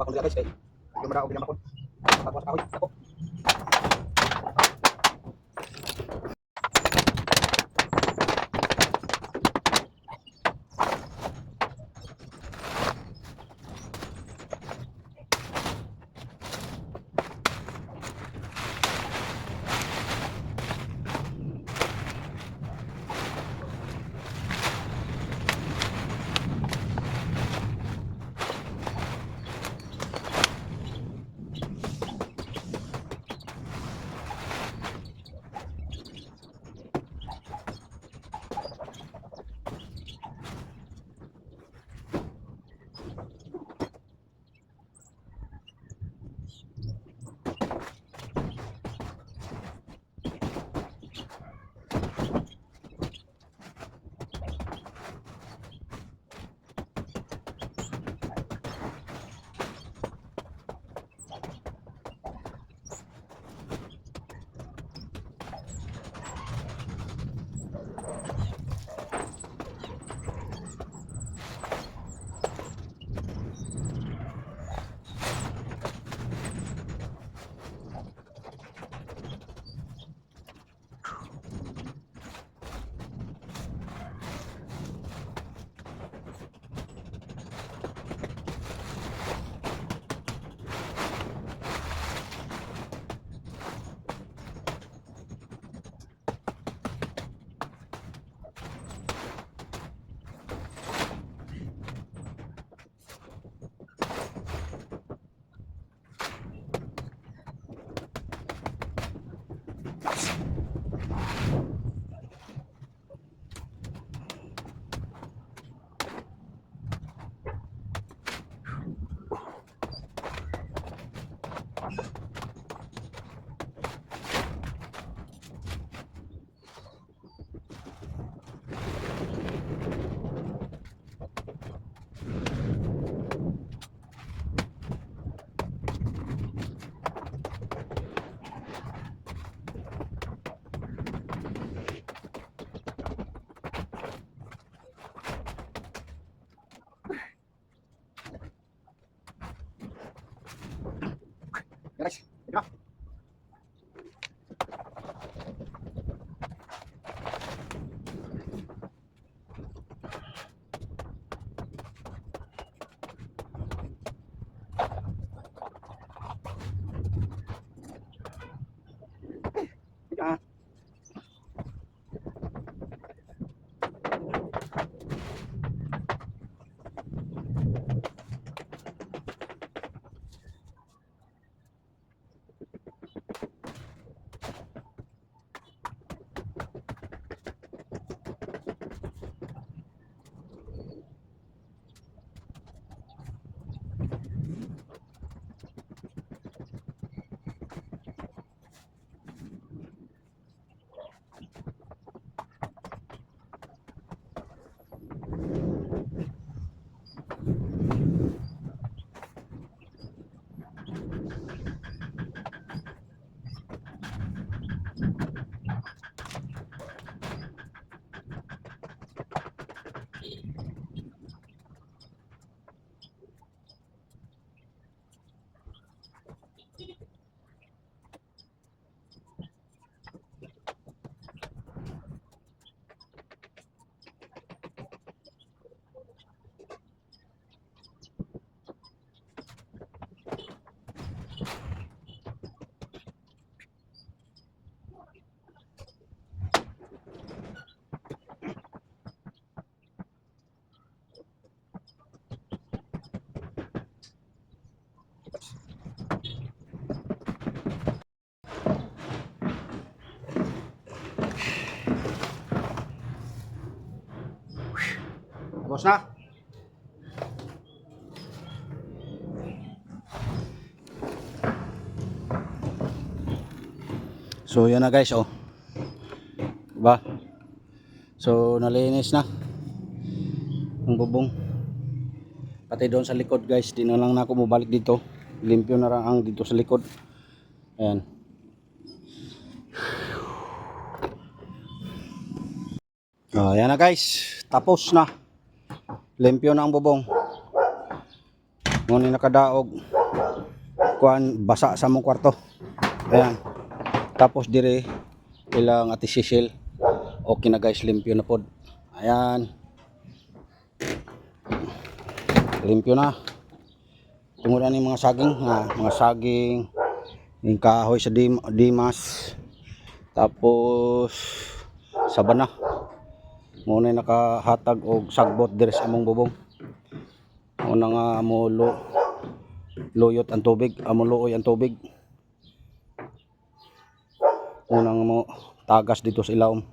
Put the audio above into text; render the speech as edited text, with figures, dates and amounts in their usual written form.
Bakol guys kay. Yung madaog bilang bakol. Pagwas kahoy. Ako. Guys, ito na. Ah. Tapos na. So yan na guys, oh. Diba? So nalinis na ang bubong. Pati doon sa likod guys, di na lang na ako mabalik dito. Limpyo na lang ang dito sa likod. Ayan. Oh, ayan na guys. Tapos na. Limpyo na ang bubong. Ngunit nakadaog kuan, basa sa among kwarto. Ayan. Tapos dire ilang ati Cecil. Okay na, guys, limpyo na pod. Ayan. Limpyo na. Tungod ani mga saging, ha, mga saging, yung kahoy sa Dimas. Tapos sabana. Muna nakahatag og sagbot dire sa among bubong. Una nga mo luyot ang tubig, amo luoy ang tubig. Unang mo tagas dito sa ilawom.